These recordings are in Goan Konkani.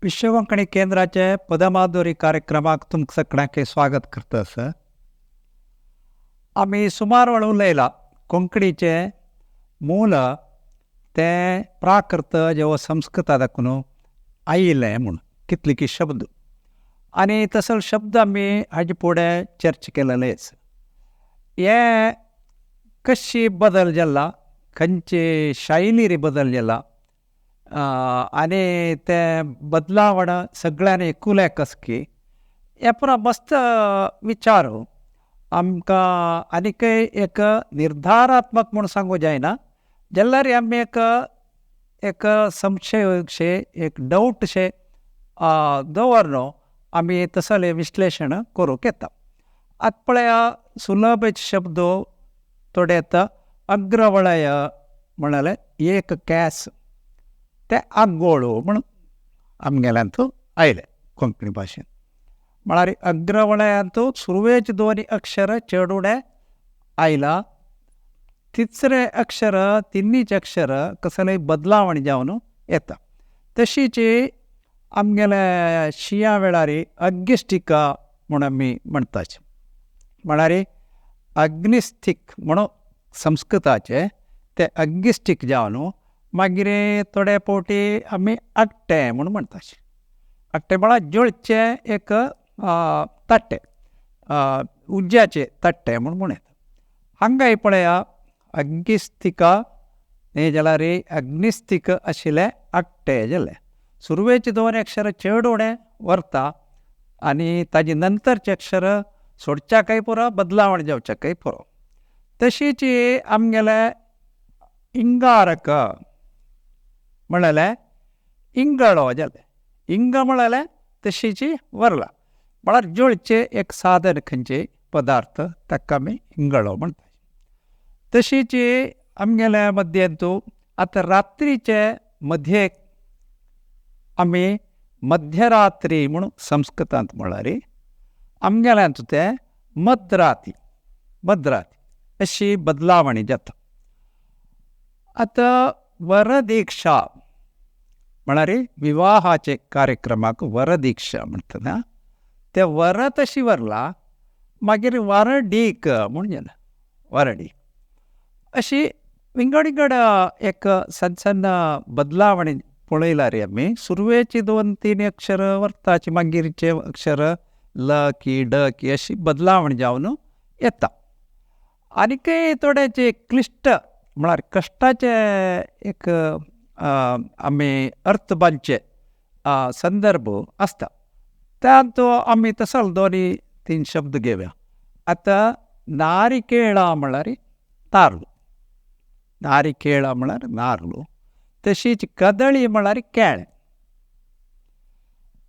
विश्व कोंकणी केंद्राचे पदमाधुरी कार्यक्रमाक तुमकां सगळ्यांक स्वागत करता आसा. आमी सुमार वेळ उलयला कोंकणीचें मूल तें प्राकृत जेव संस्कृता दाखून आयिल्लें म्हूण कितले की शब्द आनी तसो शब्द आमी हाजे फुडें चर्चा केलेलेच. हे कशी बदल जाला, खंयचे शैलीर बदल जाला आनी ते बदलावण सगळ्यांनी कुलेक आसकी हे पुरा मस्त विचार आमकां आनीकय एक निर्धारात्मक म्हूण सांगू जायना जाल्यार आमी एक एक संशय एक डावट शे दवर न्हू आमी तसलें विश्लेशण करूंक येता. आतां पळया सुलभ शब्द थोडे येता. अग्रवळय म्हळ्यार एक कॅस ते आगोळ म्हूण आमगेल्यांत आयले कोंकणी भाशेन. म्हळ्यार अग्रवळयांत सुरवेचे दोन अक्षर चड उणें आयला, तिसरें अक्षर तिन्नीच अक्षर कसलेय बदलावण जावन येता. तशीच आमगेले शिंया वेळार अग्गिस्टिका म्हूण आमी म्हणटात. म्हळ्यार अग्निस्तीक म्हणून संस्कृताचे ते अग्गिस्टीक जावन मागीर थोडे फावटी आमी आट्टें म्हूण म्हणटात. आट्टें म्हळ्यार जळचें एक तट्टें, उज्याचें तट्टें म्हूण म्हणू येता. हांगाय पळया अग्गिस्तिका हें जाल्यार अग्निस्तीक आशिल्लें आट्टें जालें. सुरवेचे दोन अक्षर चड उणें व्हरता आनी ताजे नंतरचे अक्षर सोडच्याकय पुरो, बदलावण जावच्याकय पुरो. तशीच आमगेले इंगारक म्हणलें इंगळो जालें. इंग म्हणलें तशीच व्हरला म्हळ्यार जळचें एक साधन खंयचें पदार्थ ताका आमी इंगळो म्हणटा. तशीच आमगेल्या मद्यंतू आतां रात्रीचे मध्येक आमी मध्यरात्री म्हूण संस्कृतांत म्हळ्यार आमगेल्यांत तें मद्राती मद्राती अशी बदलावणी जाता. आतां वरदीक्षा म्हळ्यार विवाहाचे कार्यक्रमाक वरदीक्षा म्हणटा तें वर तशी व्हरला मागीर वरडीक म्हूण जालें वरडीक. अशी विंगड विंगड एक सन्न सन्न बदलावणी पळयला रे आमी. सुरवेची दोन तीन अक्षर व्हरताची मागीरचे अक्षर ल की ड की अशी बदलावण जावन येता. आनीकय थोडेचे क्लिश्ट म्हळ्यार कश्टाचे एक आमी अर्थ बांदचे संदर्भ आसता तातूंत आमी तसो दोनी तीन शब्द घेवया. आतां नारिकेळा म्हळ्यार तार्ल, नारिकेळा म्हळ्यार नार्ल. तशीच कदळी म्हळ्यार केळें.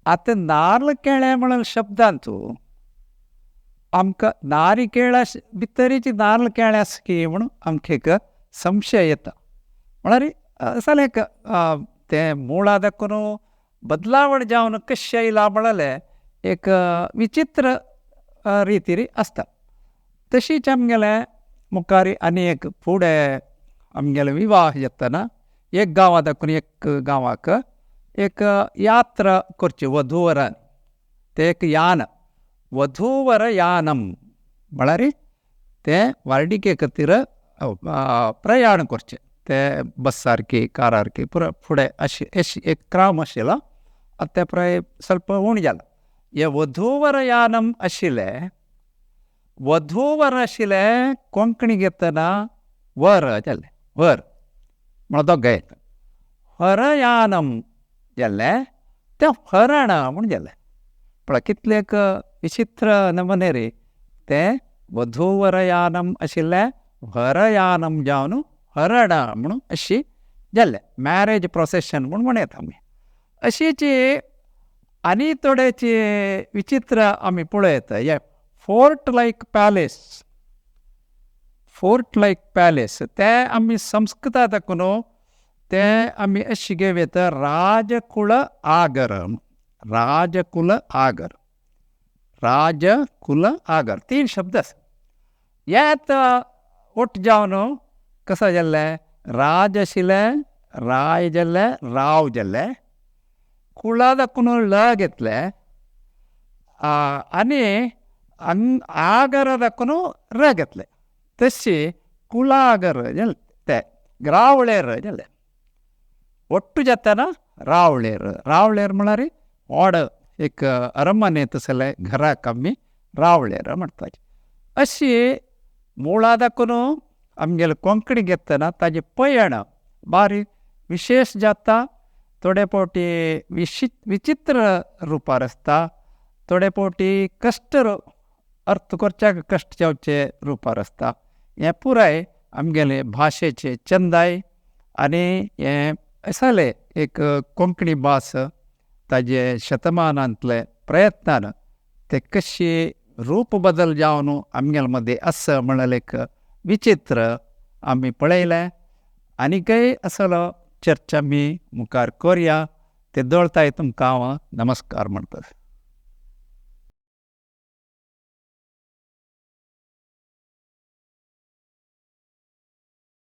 आतां नार्ल केळें म्हळ्यार शब्दांत आमकां नारिकेळा भितरीच नार्ल केळें आसा की म्हणून आमकां एक संशय येता. म्हळ्यार असलें एक तें मुळां दाखून बदलावण जावन कशें आयलां म्हणलें एक विचित्र रितीर आसता. तशीच आमगेलें मुखार आनी एक फुडें आमगेले विवाह जातना एक गांवा दाखून एक गांवाक एक यात्रा करची वधूवरान, तें एक यान वधूवर यानम म्हळ्यार तें व्हारडिके खातीर प्रयाण करचें ते बस सारकी कारारकी पुरो फुडें अशें अशें एक क्रम आशिल्लो आतां तें प्राय स्वल्प उणें जालां. हें वधूवर यानम आशिल्लें वधूवर आशिल्लें कोंकणी घेतना वर जालें वर म्हळ्यार दोगांय येता. हरयानम जालें तें हरण म्हूण जालें. पळय कितलें एक विचित्र नमुने रे तें वधूवरयानम आशिल्लें हरयानम जावन हरण म्हणून अशी जालें मॅरेज प्रोसेशन म्हूण म्हणयता आमी. अशीच आनी थोडेचे विचित्र आमी पळयता. हे fort like palace, fort like palace तें आमी संस्कृता दाखून तें आमी अशी घेवं येता राजकुळ आगर, राजकुल आगर, राजकुल आगर तीन शब्द आसा. हें आतां ओट जावन कसो जाल्लें राज आशिल्लें, राय जाल्लें, राव जाल्लें. कुळा दाखून ळ घेतले आनी आगर दाखून र घेतले. तशी कुळागर जालें ते रावळेर जालें. ಒಟ್ಟು जाताना रावळेर. रावळेर म्हळ्यार व्हड एक अरमने तसले घराक आमी रावळेर म्हणटात. अशी मुळां दाखून आमगेले कोंकणी घेतना ताजे पयण बारी विशेश जाता. थोडे फावटी विचित्र रुपार आसता, थोडे फावटी कश्ट अर्थ करच्याक कश्ट जावचे रुपार आसता. हें पुराय आमगेले भाशेचे चंदाय आनी हें असाले एक कोंकणी भास ताजे शतमानांतले प्रयत्नान ते कशी रूप बदल जावन आमगेले मदीं आसा म्हणलें एक विचित्र आमी पळयलें. आनीकय असलो चर्चा आमी मुखार करया. ते दळताय तुमकां हांव नमस्कार म्हणटा.